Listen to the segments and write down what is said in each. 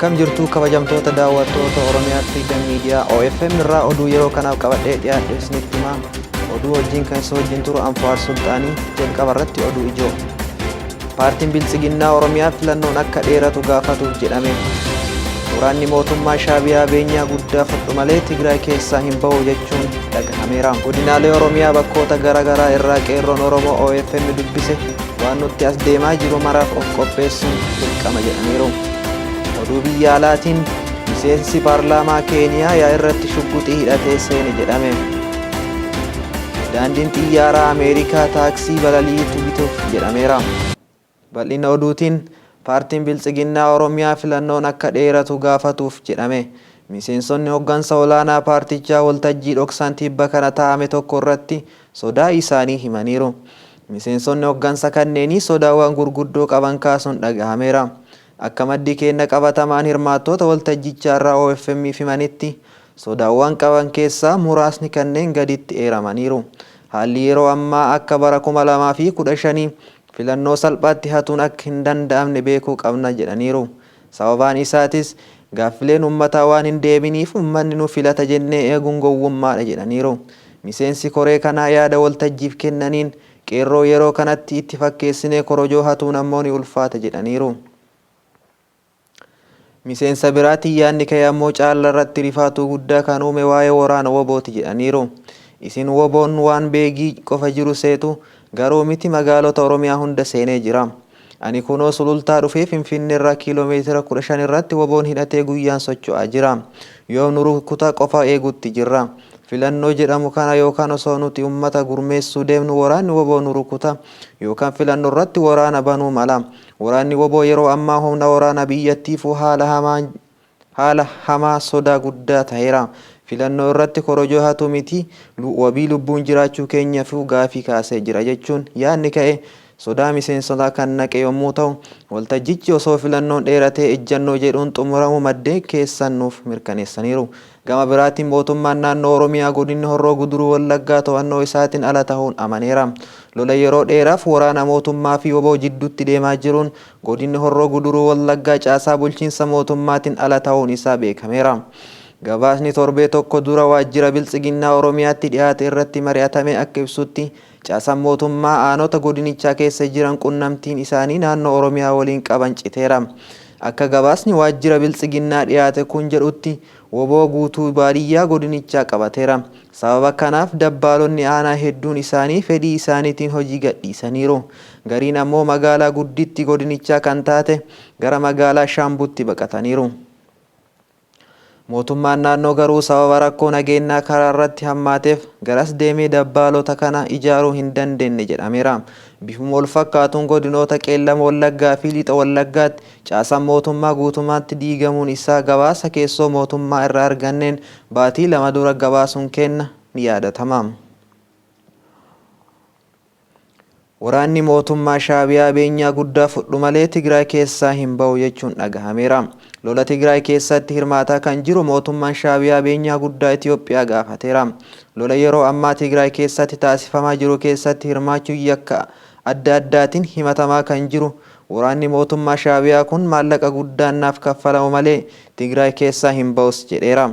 Akkam jirtu kabajamtoota daawwattoota Oromiyaa Freedom Media OFM irraa oduu yeroo kanaaf qabadhee dhiyaadhe isinitti himaa. Oduu wajjin kan isin wajjin turu Anfuwaar Sulxaanii jalqaba irratti oduu ijoo. Paartiin Biltsiginnaa Oromiyaa filannoon akka dheeratu gaafatuuf jedhame. Waraanni mootummaa Shaabiyaa beenyaa guddaa fudhu malee Tigraay keessaa hin bahu jechuun dhagahameera. Godinaalee Oromiyaa bakkoota garaagaraa irraa qeerroon Oromoo OFM dubbise waan nutti as deemaa jiru maraaf of qopheessuun dirqama jedhaniiru. Oduu biyya alaatiin miseensi paarlaamaa Keeniyaa yaa irratti shugguxii hidhatee seene jedhame. Daandiin xiyyaaraa Ameerikaa taaksii balaliitu bituuf jedhameera. Bal'ina oduutiin Paartiin Biltsiginnaa Oromiyaa filannoon akka dheeratu gaafatuuf jedhame. Miseensonni hoggansa olaanaa paartichaa waltajjii dhoksaan tibba kana taa'ame tokko irratti sodaa isaanii himaniiru. Miseensonni hoggansa kanneenii sodaawwan gurguddoo qaban kaasuun dhagahameera. Akka maddi keenna qabatamaan hirmaattoota waltajjichaa irraa OFM'f himanitti, sodaawwan qaban keessaa muraasni kanneen gaditti eeramaniiru. Haalli yeroo ammaa akka bara 2015 filannoo salphaatti hatuun akka hin danda'amne beekuu qabna jedhaniiru. Sababaan isaatis gaaffileen ummataa waan hin deebiniif ummanni nu filata jennee eeguun gowwummaadha jedhaniiru. Miseensi koree kanaa yaada waltajjiif kennaniin qeerroo yeroo kanatti itti fakkeessinee korojoo hatuun ammoo ni ulfaata jedhaniiru. Miseensa biraatiin yaadni ka'e ammoo caallarratti rifaatuu guddaa kan uume waa'ee waraana WBOti jedhaniiru. Isin WBOn waan Beegii qofa jiru seetu, garuu miti magaalota Oromiyaa hunda seenee jira. Ani kunoo Sulultaa dhufee Finfinneerraa kiiloo meetira 15 irratti WBOn hidhatee guyyaan socho'aa jira. Yoom nu rukuta qofa eegutti jirra. Filannoo jedhamu kana yookaan osoo nuti ummata gurmeessuu deemnu waraanni wbo nu rukuta yookaan filannorratti waraana banuu mala. Waraanni wbo yeroo ammaa humna waraanaa biyyattiifuu haala hamaa haala hamaa sodaa guddaa taheera. Filannoo irratti korojoo hatuu miti wabii lubbuun jiraachuu keenyafuu gaafii kaasee jira jechuun yaadni ka'e sodaa miseensotaa kan naqe yommuu ta'u, waltajjichi osoo filannoon dheeratee ejjannoo jedhuun xumuramuu maddeen keessan nuuf mirkaneessaniiru. Gama biraatiin mootummaan naannoo Oromiyaa godinni Horroo Guduruu Wallaggaa to'annoo isaatiin ala tahuun amaneera. Lola yeroo dheeraaf waraana mootummaa fi wbo jidduutti deemaa jiruun godinni Horroo Guduruu Wallaggaa caasaa bulchiinsa mootummaatiin ala tahuun isaa beekameera. Gabaasni torbee tokko dura waajjira Biltsiginnaa Oromiyaatti dhiyaate irratti mari'atame akka ibsutti caasaan mootummaa aanota godinichaa keessa jiran qunnamtiin isaanii naannoo Oromiyaa waliin qaban citeera. Akka gabaasni waajjira Biltsiginnaa dhiyaate kun jedhutti wbo guutuu baadiyyaa godinichaa qabateera. Sababa kanaaf dabbaalonni aanaa hedduun isaanii fedhii isaaniitiin hojii gadhiisaniiru. Gariin ammoo magaalaa gudditti godinichaa kan taate gara magaalaa Shaambuutti baqataniiru. Mootummaan naannoo garuu sababa rakkoo nageennaa karaarratti hammaateef garas deemee dabbaalota kana ijaaruu hin dandeenne jedhameera. Bifuma walfakkaatuun godinoota Qeellam Wallaggaa fi Lixa Wallaggaatti caasaan mootummaa guutumaatti diigamuun isaa gabaasa keessoo mootummaa irraa arganneen baatii 2 dura gabaasuun keenna ni yaadatama. Waraanni mootummaa Shaabiyaa beenyaa guddaa fudhu malee Tigraay keessaa hin bahu jechuun dhagahameera. Lola Tigraay keessatti hirmaataa kan jiru mootummaan Shaabiyaa beenyaa guddaa Itoophiyaa gaafateera. Lola yeroo ammaa Tigraay keessatti taasifamaa jiru keessatti hirmaachuun yakka adda addaatiin himatamaa kan jiru waraanni mootummaa Shaabiyaa kun maallaqa guddaan naaf kaffalamu malee Tigraay keessaa hin bahus jedheera.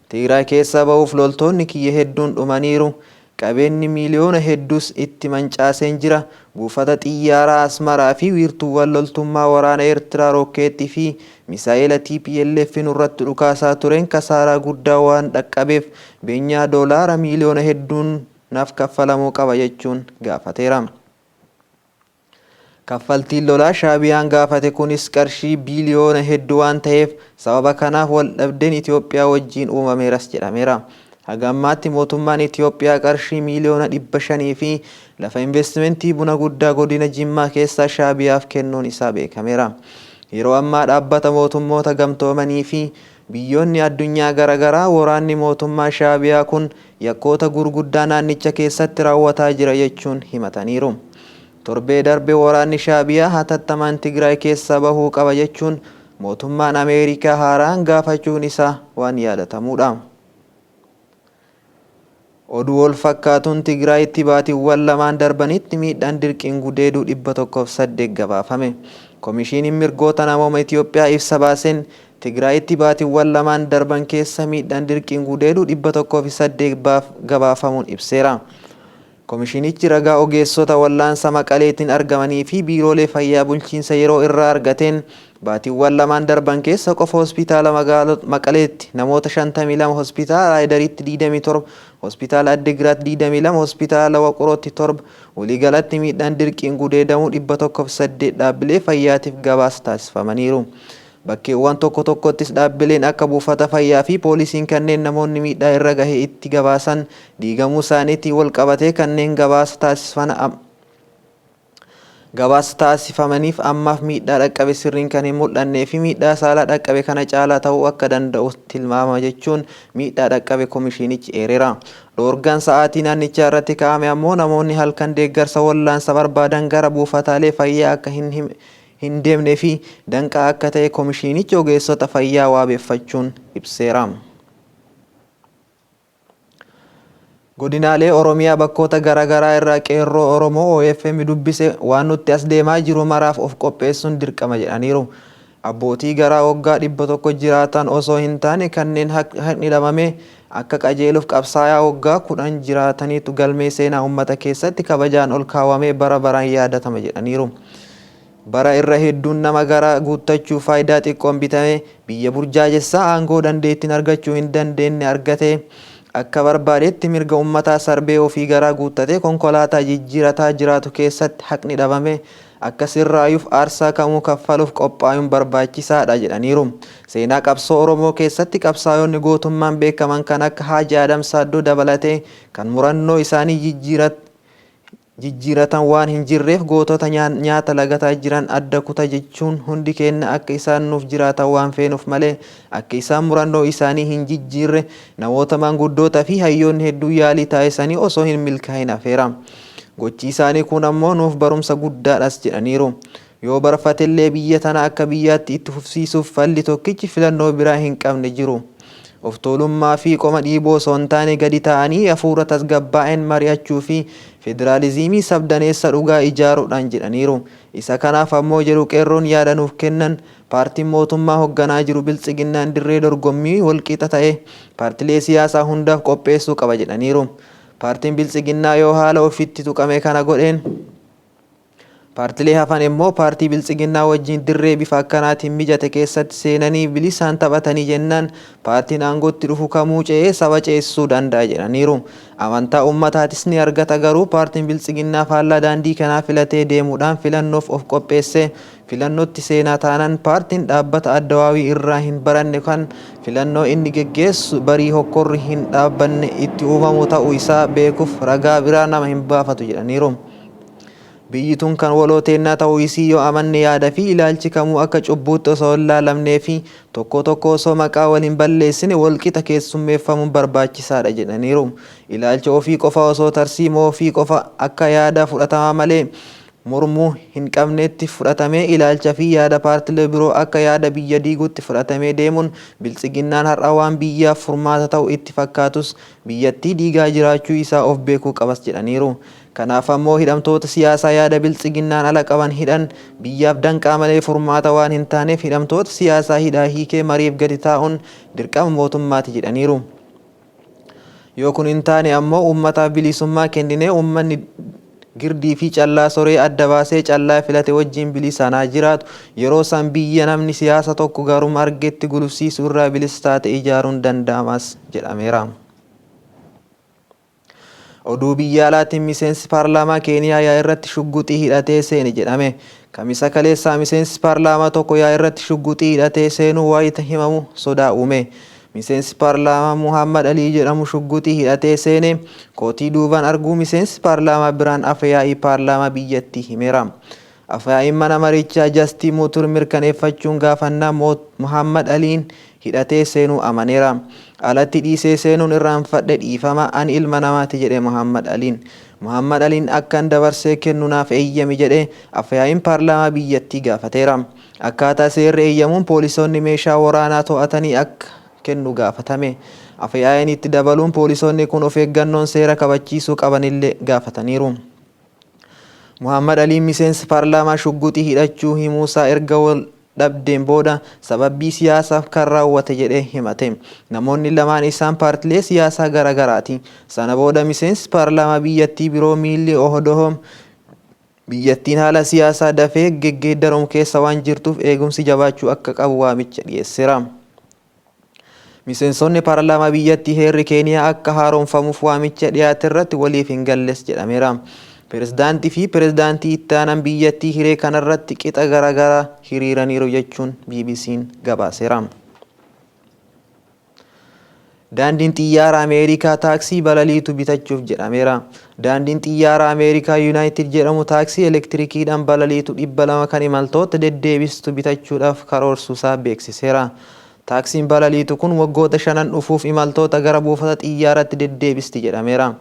Tigraay keessaa bahuuf loltoonni kiyya hedduun dhumaniiru. Qabeenni miiliyoona hedduus itti mancaaseen jira. Buufata xiyyaaraa Asmaraa fi wiirtuuwwan loltummaa waraana Eertiraa rookkeettii fi misaa'ela tplf nurratti dhukaasaa tureen kasaaraa guddaa waan dhaqqabeef beenyaa doolaara miiliyoona hedduun naaf kaffalamuu qaba jechuun gaafateera. Kaffaltiin lolaa Shaabiyaan gaafate kunis qarshii biiliyoona heddu waan taheef sababa kanaaf waldhabdeen Itoophiyaa wajjiin uumameeras jedhameera. Haga ammaatti mootummaan Itoophiyaa qarshii miiliyoona 500 fi lafa investimentii buna guddaa godina Jimmaa keessaa Shaabiyaaf kennuun isaa beekameera. Yeroo ammaa dhaabbata mootummoota gamtoomanii fi biyyoonni addunyaa garagaraa woraanni mootummaa Shaabiyaa kun yakkoota gurguddaa naannicha keessatti raawwataa jira jechuun himataniiru. Torbee darbe woraanni Shaabiyaa hatattamaan Tigraay keessaa bahuu qaba jechuun mootummaan Ameerikaa haaraan gaafachuun isaa waan yaadatamuudha. Oduu wolfakkaatuun Tigraayitti baatiwwan lamaan darbanitti miidhaan dirqiin gudeeduu 108 gabaafame. Komishiiniin Mirgoota Namooma Itoophiyaa ibsa baaseen Tigraayitti baatiiwwan lamaan darban keessa miidhaan dirqiin gudeeduu 108 gabaafamuun ibseera. Komishinichi ragaa ogeessota wallaansa Maqaleetiin argamanii fi biiroolee fayyaa bulchiinsa yeroo irraa argateen baatiiwwan lamaan darban keessa qofa hospitaala Maqaleetti namoota 52, hospitaala Aayidaritti 27, hospitaala Addigiraat 22, hospitaala Waqurootti 7, waliigalatti miidhaan dirqiin gudeedamuu 108 dhaabbilee fayyaatiif gabaasa taasifamaniiru. Bakkeewwan tokko tokkottis dhaabbileen akka buufata fayyaa fi poolisiin kanneen namoonni miidhaa irra gahe itti gabaasan diigamuu isaaniitiin walqabatee kanneen gabaasa taasifamaniif ammaaf miidhaa dhaqqabe sirriin kan hin mul'annee fi miidhaa saalaa dhaqqabe kana caalaa ta'uu akka danda'u tilmaamama jechuun miidhaa dhaqqabe komishinichi eereera. Dhoorgaan sa'aatii naannichaa irratti kaa'ame ammoo namoonni halkan deeggarsa wallaansa barbaadan gara buufataalee fayyaa akka hin deemnee fi danqaa akka ta'e komishinichi ogeessota fayyaa waabeeffachuun ibseera. Godinaalee Oromiyaa bakkoota garaagaraa irraa qeerroo Oromoo OFM dubbise waan nutti as deemaa jiru maraaf of qopheessuun dirqama jedhaniiru. Abbootii garaa waggaa 100 jiraatan osoo hin taane kanneen haqni dhabame akka qajeeluuf qabsaayaa waggaa 10 jiraataniitu galmee seenaa uummata keessatti kabajaan ol kaawwamee bara baraan yaadatama jedhaniiru. Bara irra hedduun nama garaa guuttachuu faayidaa xiqqoon bitame biyya burjaajessaa aangoo dandeettiin argachuu hin dandeenye argate akka barbaadetti mirga uummataa sarbee ofii garaa guuttatee konkolaataa jijjiirataa jiraatu keessatti haqni dhabame akka sirraayuuf aarsaa kamuu kaffaluuf qophaa'uun barbaachisaadha jedhaniiru. Seenaa qabsoo Oromoo keessatti qabsaa'onni gootummaan beekaman kan akka Haaji Adam Saaddoo dabalatee kan murannoo isaanii jijjiiratan waan hin jirreef gootota nyaata lagataa jiran adda kuta jechuun hundi keenya akka isaan nuuf jiraatan waan feenuuf malee akka isaan murannoo isaanii hin jijjiirre namoota maanguddoota fi hayyoonni hedduu yaalii taasisanii osoo hin milkaa'in hafeera. Gochi isaanii kun ammoo nuuf barumsa guddaadhas jedhaniiru. Yoo barfatellee biyya tana akka biyyaatti itti fufsiisuuf falli tokkichi filannoo biraa hin qabne jiru. Of tuulummaa fi qoma dhiiboo osoo hin taane gadi taa'anii hafuura tasgabbaa'een mari'achuu fi federaalizimii sabdaneessa dhugaa ijaaruudhaan jedhaniiru. Isa kanaaf ammoo jedhu qeerroon yaada nuuf kennan paartiin mootummaa hoogganaa jiru Biltsiginnaan dirree dorgommii walqixa ta'e paartilee siyaasaa hundaaf qopheessuu qaba jedhaniiru. Paartiin Biltsiginnaa yoo haala ofitti tuqame kana godheen paartilee hafan immoo paartii Biltsiginnaa wajjin dirree bifa akkanaatiin mijate keessatti seenanii bilisaan taphatanii jennaan paartiin aangootti dhufu kamuu ce'ee saba ceesisuu danda'a jedhaniiru. Amantaa uummataatis ni argata, garuu paartiin Biltsiginnaa faallaa daandii kanaa filatee deemuudhaan filannoof of qopheesse filannootti seenaa taanaan paartiin dhaabbata addawaawii irraa hin baranne kan filannoo inni geggeessu barii hokkorri hin dhaabbanne itti uumamu ta'uu isaa beekuuf ragaa biraa nama hin baafatu jedhaniiru. Biyyi tun kan waloo teennaa ta'uu isii yoo amanne yaada fi ilaalchi kamuu akka cubbuutti osoo hin laalamnee fi tokko tokko osoo maqaa wal hin balleessine walqixa keessummeeffamuun barbaachisaadha jedhaniiru. Ilaalcha ofii qofa osoo tarsiimoo ofii qofa akka yaada fudhatamaa malee mormuu hin qabnetti fudhatamee ilaalcha fi yaada paartilee biroo akka yaada biyya diiguutti fudhatamee deemuun Biltsiginnaan har'a waan biyyaaf furmaata ta'u itti fakkaatus biyyattii diigaa jiraachuu isaa of beekuu qabas jedhaniiru. Kanaaf ammoo hidhamtoota siyaasaa yaada Biltsiginnaan ala qaban hidhan biyyaaf danqaa malee furmaata waan hin taaneef hidhamtoota siyaasaa hidhaa hiikee mariif gadi taa'uun dirqama mootummaati jedhaniiru. Yoo kun hin taane ammoo uummataaf bilisummaa kenninee uummanni girdii fi callaa soree adda baasee callaa filate wajjin bilisaan haa jiraatu, yeroo san biyya namni siyaasa tokko garuma argetti gulufsiisu irraa bilisa taate ijaaruun danda'amas jedhameera. Oduu biyya alaatiin miseensi paarlaamaa Keeniyaa yaa'ii irratti shugguxii hidhatee seene jedhame. Kamisa kaleessaa miseensi paarlaamaa tokko yaa'ii irratti shugguxii hidhatee seenuu wayita himamu sodaa uume. Miseensi paarlaamaa Muhammad Alii jedhamu shugguxii hidhatee seene kootii duubaan arguu miseensi paarlaamaa biraan afyaa'ii paarlaamaa biyyattii himeera. Afyaa'iin mana marichaa Jastii Mutur mirkaneeffachuun gaafannaa Muhammad Aliin hidhatee seenuu amaneera. Alatti dhiisee seenuun irraanfadhe, dhiifama, ani ilma namaati jedhe Muhammad Aliin. Muhammad Aliin akkan dabarsee kennu naaf eeyyami jedhee afyaa'iin paarlaamaa biyyattii gaafateera. Akkaataa seerri eeyyamuun poolisoonni meeshaa waraanaa to'atanii akka kennu gaafatame. Afyaa'iin itti dabaluun poolisoonni kun of eeggannoon seera kabachiisuu qabanillee gaafataniiru. Muhammad Aliin miseensi paarlaamaa shugguxii hidhachuu himuusaa erga wal dhabdeen booda sababbii siyaasaaf kan raawwate jedhee himate. Namoonni lamaan isaan paartilee siyaasaa garaagaraati. Sana booda miseensi paarlaamaa biyyattii biroo Miilli Ohodohom biyyattiin haala siyaasaa dafee geggeeddaramu keessa waan jirtuuf eegumsi jabaachuu akka qabu waamicha dhiyeesseera. Miseensonni paarlaamaa biyyattii heerri Keeniyaa akka haaromfamuuf waamicha dhiyaate irratti waliif hin galles jedhameera. Pirezidaantii fi pirezidaantii itti aanan biyyattii hiree kanarratti qixa garaagaraa hiriiraniiru jechuun BBC'n gabaaseera. Daandiin xiyyaara Ameerikaa taaksii balaliitu bitachuuf jedhameera. Daandiin xiyyaara Ameerikaa Yuunaayitid jedhamu taaksii elektirikiidhaan balaliitu 200 kan imaltoota deddeebistu bitachuudhaaf karoorsuusaa beeksiseera. Taaksiin balaliitu kun waggoota shanan dhufuuf imaltoota gara buufata xiyyaaratti deddeebisti jedhameera.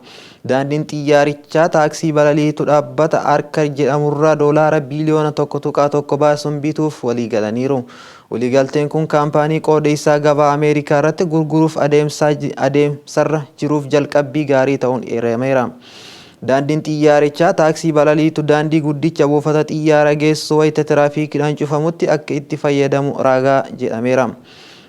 Daandiin xiyyaarichaa taaksii balaliitu dhaabbata Arkar jedhamurraa doolaara biiliyoona 1.1 baasuun bituuf waliigalaniiru. Waliigalteen kun kaampaanii qooda isaa gabaa Ameerikaa irratti gurguruuf adeemsarra jiruuf jalqabbii gaarii ta'uun eerameera. Daandiin xiyyaarichaa taaksii balaliitu daandii guddicha buufata xiyyaara geessu wayita tiraafikiidhaan cufamutti akka itti fayyadamu ragaa jedhameera.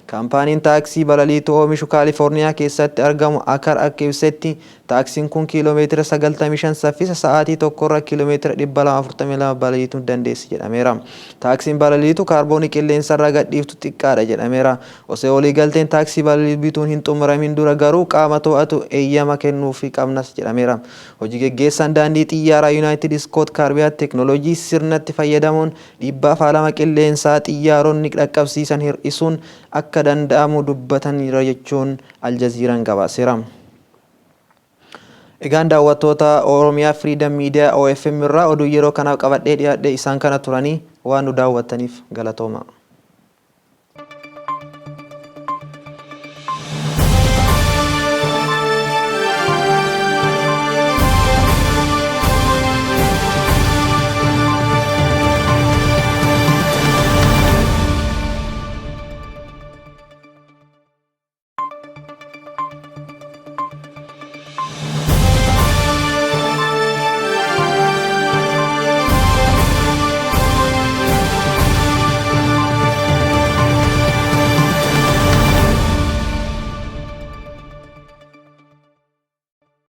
Kaampaaniin taaksii balaliitu oomishu Kaalifoorniyaa keessatti argamu Akar akka ibsetti, taaksiin kun kiiloomeetira 95 saffisa sa'aatii tokkorra kiiloomeetira 242 balaliituu dandeessi jedhameera. Taaksiin balaliitu kaarboonii qilleensarraa gadhiiftu xiqqaadha jedhameera. Osoo waliigalteen taaksii balaliitu bituun hin xumuramin dura garuu qaama to'atu eeyyama kennuufii qabnas jedhameera. Hojii geggeessaan daandii xiyyaaraa Yuunaayitid Iskoot Kaarbiyaat teeknooloojii sirnatti fayyadamuun dhiibbaa faalama qilleensaa xiyyaaronni dhaqqabsiisan hir'isuun akka danda'amu dubbataniiru jechuun Aljaziiraan gabaaseera. Egaan daawwattoota Oromiyaa Freedom Media OFM irraa oduu yeroo kanaaf qabadhee dhiyaadhe isaan kana turanii, waan nu daawwattaniif galatooma.